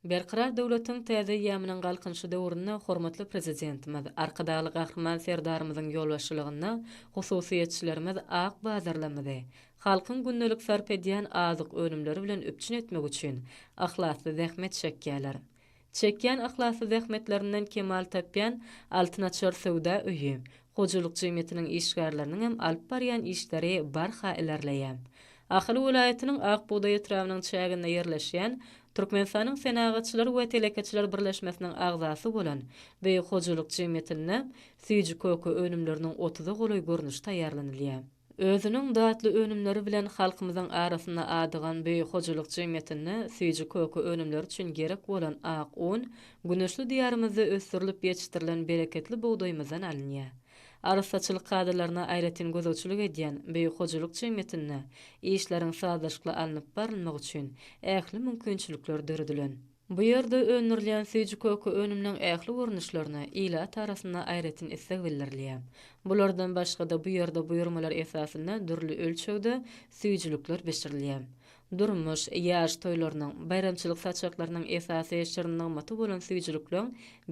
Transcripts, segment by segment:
Berkarar döwletiň täze eýýamynyň Galkynyşy döwründe hormatly Prezidentimiz Arkadagly Gahryman Serdarymyzyň ýolbaşçylygynda hususyýetçilerimiz ak bazarlarymyzy halkyň gündelik sarp edýän azyk önümleri bilen üpjün etmek üçin yhlasly zähmet çekýärler. Çekýän yhlasly zähmetlerinden kemal tapýan Altyn açar söwda öýi hojalyk jemgyýetiniň işgärleriniňem alyp barýan işleri barha ilerleýär. Ahal welaýatynyň Ak bugdaý etrabynyň çäginde ýerleşýän Türkmenistanyň Senagatçylar we telekeçiler birleşmesiniň agzasy bolan bu hojalyk jemgyýetinde süýji-köke önümleriniň otuza golaý görnüşi taýýarlanylýar. Özüniň datly önümleri bilen halkymyzyň arasynda adygan bu hojalyk jemgyýetinde süýji-köke önümleri üçin gerek bolan ak un güneşli Diýarymyzda ösdürilip ýetişdirilen bereketli bugdaýymyzdan alynýar. Arassaçylyk kadalaryna aýratyn gözegçilik edýän bu hojalyk jemgyýetinde işleriň sazlaşykly alnyp barylmagy üçin ähli mümkinçilikler döredilen. Bu ýerde öndürilýän süýji-köke önüminiň ähli görnüşlerine ilat arasynda aýratyn isleg bildirilýär. Bulardan başga-da bu ýerde buýurmalar esasynda dürli ölçegde süýjülikler bişirilýär. Durmuş, ýaş toýlarynyň, baýramçylyk saçaklarynyň esasy şirin nygmaty bolan süýjülikleriň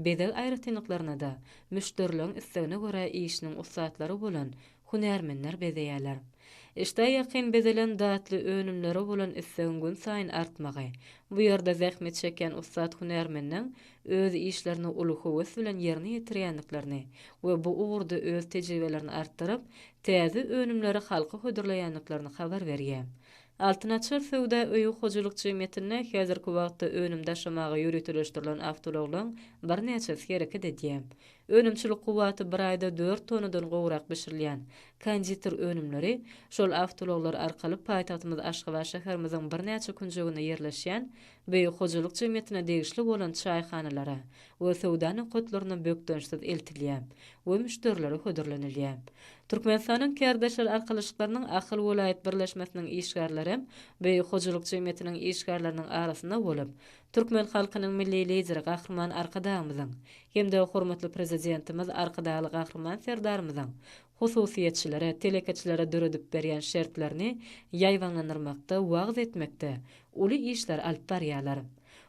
bezeg aýratynlyklaryna-da müşderileriň islegine görä işiniň ussatlary bolan hünärmenler bezeýärler. Işdä ýakyn bezelen datly önümlere bolan islegiň günsaýyn artmagy, bu ýerde zähmet çekýän ussat hünärmenleň öz işlerini uly höwes bilen ýerine ýetirýändiklerini we bu ugurda öz tejribelerini artdyryp, täze önümleri halka hödürleýändiklerini habar berýär. Altyn açar söwda öýi hojalyk jemgyýetinde häzirki wagtda önüm daşamaga ýöriteleşdirilen awtoulaglaryň birnäçesi hereket edýär. Önümçilik kuwwaty bir aýda dört tonnadan gowrak bişirilýän konditer önümleri şol awtoulaglar arkaly paýtagtymyz Aşgabat şäherimiziň birnäçe künjeginde ýerleşýän Beýik hojalyk jemgyýetine degişli bolan çaýhanalara we söwda nokatlaryna bökdençsiz eltilýär we müşderilere hödürlenilýär. Türkmenistanyň Kärdeşler arkalaşyklarynyň Ahal welaýat birleşmesiniň işgärlerem Beýik hojalyk jemgyýetiniň işgärleriniň arasynda bolup, Türkmen halkynyň Milli Lideri Gahryman Arkadagymyzyň hem-de hormatly Prezidentimiz Arkadagly Gahryman Serdarymyzyň hususyýetçilere, telekeçilere döredip berýän şertlerini ýaýbaňlandyrmakda, wagyz etmekde uly işleri alyp barýarlar.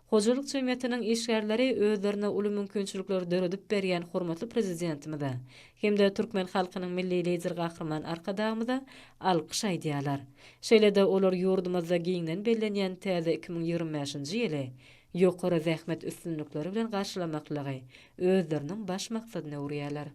Hojalyk jemgyýetiniň işgärleri özlerine uly mümkinçilikleri döredip berýän hormatly Prezidentimize hem-de türkmen halkynyň Milli Lideri Gahryman Arkadagymyza alkyş aýdýarlar. Şeýle-de olar ýurdumyzda giňden bellenýän täze 2025-nji ýyly ýokary zähmet üstünlikleri bilen garşylamaklygy özleriniň baş maksadyna öwürýärler.